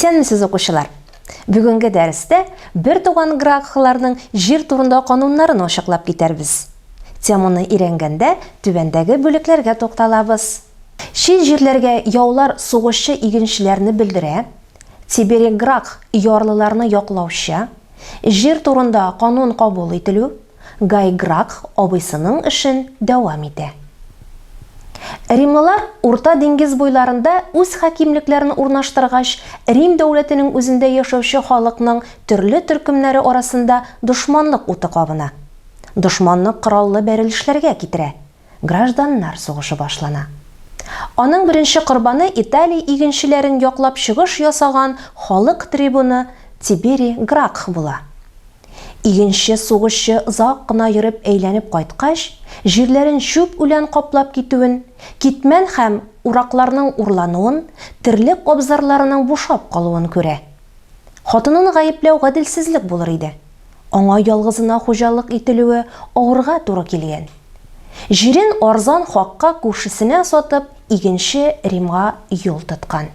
Исәнмесез, укучылар! Бүгенге дәрестә бертуган Гракхларның җир турында кануннарын ачыклап китәрбез. Теманы өйрәнгәндә түбәндәге бүлекләргә тукталабыз. Чит җирләргә яулар сугышчы игенчеләрне бөлдерә, Тиберий Гракх ярлыларны яклаучы, җир турында канун кабул ителү, Гай Гракх абыйсының эшен дәвам итә. Римлылар Урта диңгез буйларында үз хакимлекләрен урнаштыргач, Рим дәүләтенең үзендә яшәүче халыкның төрле төркемнәре арасында дошманлык уты кабына. Дошманлык кораллы бәрелешләргә китерә. Гражданнар сугышы башлана. Аның беренче корбаны Италия игенчеләрен яклап чыгыш ясаган халык трибуны Тиберий Гракх була. Игенче сугышчы озак кына йөреп әйләнеп кайткач, җирләрен чүп үлән каплап китүен, китмән һәм уракларның урлануын, терлек абзарларының бушап калуын күрә. Хатынын гаепләү гаделсезлек булыр иде. Аңа ялгызына хуҗалык ителүе авырга туры килгән. Җирен арзан хакка күршесенә сатып, игенче Римга юл тоткан.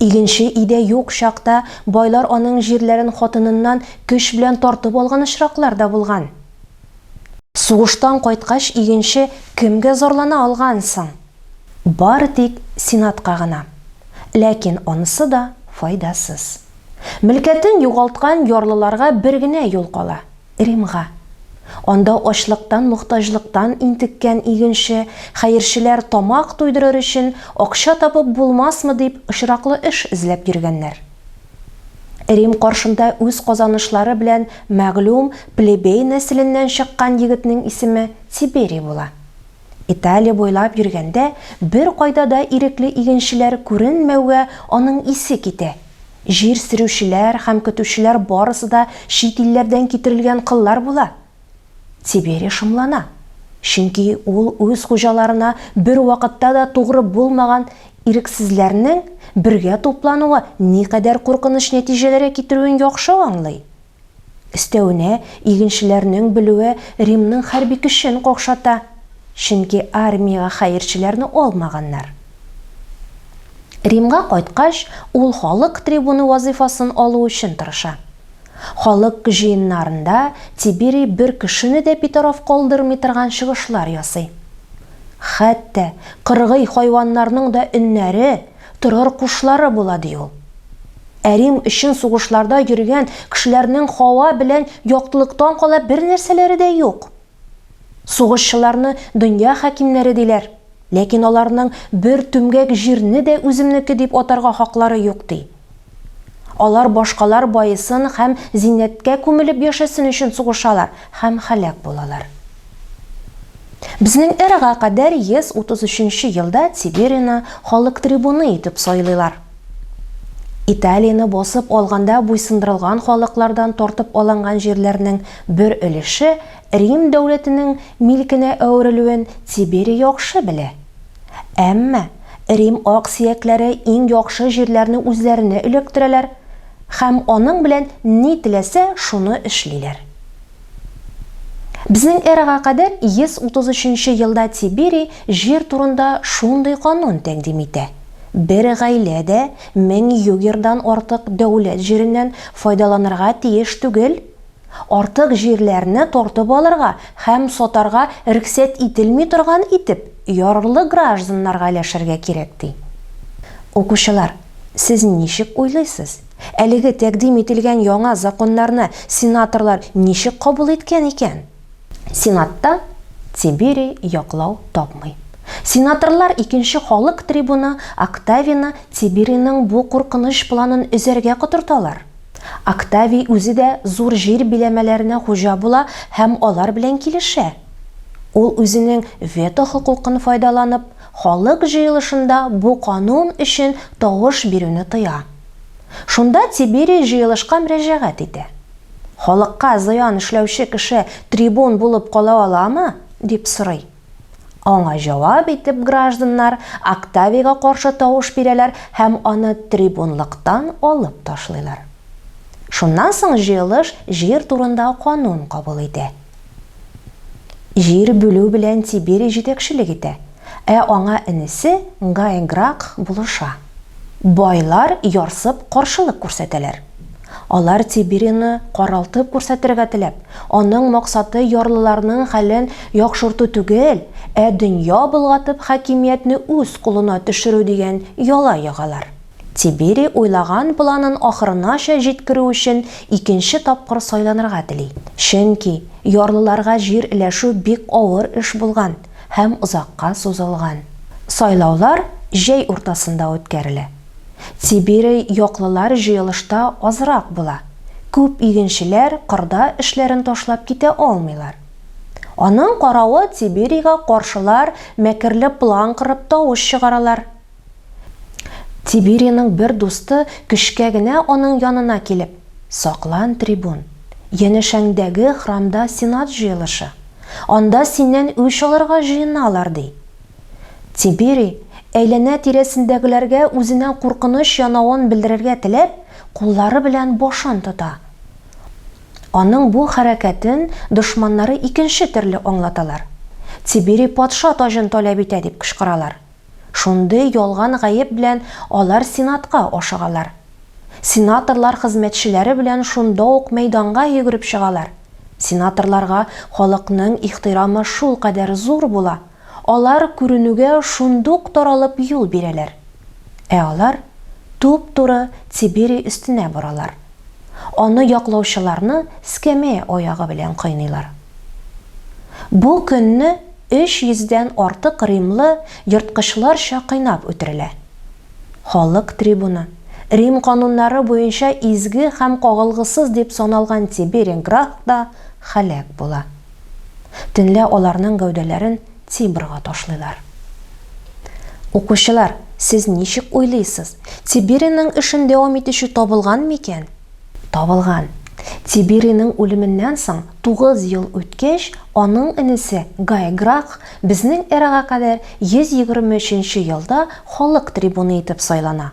Игенче өйдә юк чакта байлар аның җирләрен хатыныннан көч белән тартып алган очраклар да булган. Сугыштан кайткач игенче кемгә зарлана алган соң? Бары тик Сенатка гына. Ләкин анысы да файдасыз. Мөлкәтен югалткан ярлыларга бер генә юл кала, Римга. Анда ачлыктан, мохтаҗлыктан интеккән игенче, хәерчеләр тамак туйдырыр өчен акча табып булмасмы дип очраклы эш эзләп йөргәннәр. Рим каршында үз казанышлары белән мәгълүм плебей нәселеннән чыккан егетнең исеме Тиберий була. Италия буйлап йөргәндә беркайда да ирекле игенчеләр күренмәүгә аның исе китә. Җир сөрүчеләр һәм көтүчеләр барысы да чит илләрдән китерелгән коллар була. Тиберий шомлана, чөнки ул үз хуҗаларына бервакытта да тугры булмаган ирексезләрнең бергә туплануы никадәр куркыныч нәтиҗәләргә китерүен яхшы аңлый. Өстәвенә, игенчеләрнең белүе Римның хәрби көчен какшата, чөнки армиягә хәерчеләрне алмаганнар. Римга кайткач, ул халык трибуны вазыйфасын алу өчен тырыша. Халык җыеннарында Тиберий бер кешене дә битараф калдырмый торган чыгышлар ясый. Хәтта кыргый хайваннарның да өннәре, торыр кушлары була, ди ул. Ә Рим өчен сугышларда йөргән кешеләрнең һава белән яктылыктан кала бернәрсәләре дә юк. Сугышчыларны дөнья хакимнәре диләр, ләкин аларның бер түмгәк җирне дә үземнеке дип атарга хаклары юк, ди. Алар башкалар баесын һәм зиннәткә күмелеп яшәсен өчен сугышалар һәм һәлак булалар. Безнең эрага кадәр 133 нче елда Тиберийны халык трибуны итеп сайлыйлар. Италияне басып алганда буйсындырылган халыклардан тартып алынган җирләрнең бер өлеше Рим дәүләтенең милкенә әверелүен Тиберий яхшы белә. Әмма Рим аксөякләре иң яхшы җирләрне үзләренә эләктерәләр һәм аның белән ни теләсә, шуны эшлиләр. Безнең эрага кадәр 133 нче елда Тиберий җир турында шундый канун тәкъдим итә, бер гаилә дә 1000 югердан артык дәүләт җиреннән файдаланырга тиеш түгел, артык җирләрне тартып алырга һәм сатарга рөхсәт ителми торган итеп ярлы гражданнарга өләшергә кирәк, ди. Укучылар, сез ничек уйлыйсыз? Әлеге тәкъдим ителгән яңа законнарны сенаторлар ничек кабул иткән икән? Сенатта Тиберий яклау тапмый. Сенаторлар икенче халык трибуны Октавийны Тиберийның бу куркыныч планын өзәргә котырталар. Октавий үзе дә зур җир биләмәләренә хуҗа була һәм алар белән килешә. Ул үзенең вето хокукын файдаланып, халык җыелышында бу канун өчен тавыш бирүне тыя. Шунда Тиберий җыелышка мөрәҗәгать итә. Халыкка зыян эшләүче кеше трибун булып кала аламы? дип сорый. Аңа җавап итеп гражданнар Октавийга каршы тавыш бирәләр һәм аны трибунлыктан алып ташлыйлар. Шуннан соң җыелыш җир турында канун кабул итә. Җир бүлү белән Тиберий җитәкчелек итә, ә аңа энесе Гай Гракх булыша. Байлар ярсып каршылык күрсәтәләр. Алар Тиберийны каралтып күрсәтергә теләп, аның максаты ярлыларның хәлен яхшырту түгел, ә дөнья болгатып хакимиятне үз кулына төшерү дигән яла ягалар. Тиберий уйлаган планын ахырынача җиткерү өчен икенче тапкыр сайланырга тели. Чөнки ярлыларга җир өләшү бик авыр эш булган һәм озакка сузылган. Сайлаулар җәй уртасында үткәрелә. Тиберий яклылар җыелышта азрак була, күп игенчеләр кырда эшләрен ташлап китә алмыйлар. Аның каравы Тиберийга каршылар мәкерле план корып тавыш чыгаралар. Тиберийның бер дусты көчкә генә аның янына килеп, Саклан, трибун! Янәшәңдәге храмда сенат җыелышы. Анда синнән үч алырга җыеналар, ди. Тиберий, әйләнә-тирәсендәгеләргә үзенә куркыныч янавын белдерергә теләп, куллары белән башын тота. Аның бу хәрәкәтен дошманнары икенче төрле аңлаталар. Тиберий патша таҗын таләп итә, дип кычкыралар. Шундый ялган гаеп белән алар Сенатка ашыгалар. Сенаторлар хезмәтчеләре белән шунда ук мәйданга йөгереп чыгалар. Сенаторларга халыкның ихтирамы шулкадәр зур була, алар күренүгә шундук таралып юл бирәләр. Ә алар туп-туры Тиберий өстенә баралар. Аны яклаучыларны скәмәя аягы белән кыйныйлар. Бу көнне өч йөздән артык римлы ерткычларча кыйнап үтерелә. Халык трибуны, Рим кануннары буенча изге һәм кагылгысыз дип саналган Тиберий Гракх та һәлак була. Төнлә аларның гәүдәләрен Тибрга ташлыйлар. Укучылар, сез ничек уйлыйсыз, Тиберийның эшен дәвам итүче табылган микән? Табылган. Тиберийның үлеменнән соң 9 ел үткәч, аның энесе Гай Гракх безнең эрага кадәр 123 нче елда халык трибуны итеп сайлана.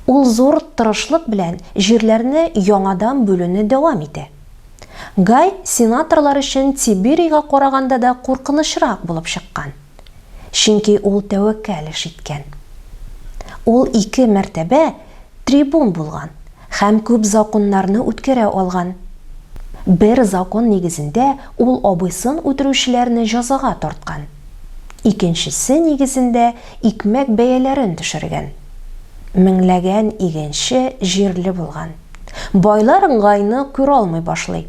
Ул зур тырышлык белән җирләрне яңадан бүлүне дәвам итә. Гай сенаторлар өчен Тиберийга караганда да куркынычрак булып чыккан. Чөнки ул тәвәккәл эш иткән. Ул ике мәртәбә трибун булган һәм күп законнарны үткәрә алган. Бер закон нигезендә ул абыйсын үтерүчеләрне җазага тарткан. Икенчесе нигезендә икмәк бәяләрен төшергән. Меңләгән игенче җирле булган. Байлар Гайны күралмый башлый.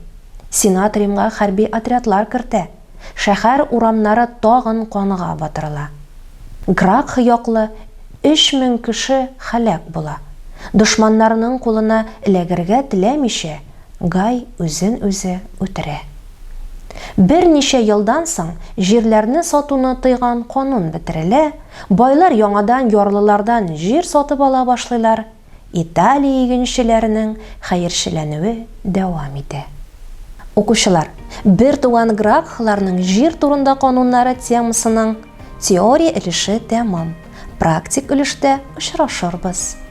Сенат Римга хәрби отрядлар кертә. Шәһәр урамнары тагын канга батырыла. Гракх яклы 3000 кеше һәлак була. Дошманнарының кулына эләгергә теләмичә, Гай үзен-үзе үтерә. Берничә елдан соң җирләрне сатуны тыйган канун бетерелә, байлар яңадан ярлылардан җир сатып ала башлыйлар, Италия игенчеләренең хәерчеләнүе дәвам итә. Укучылар, бертуган Гракхларның җир турында кануннары темасының теория өлеше тәмам. Практик өлештә очрашырбыз.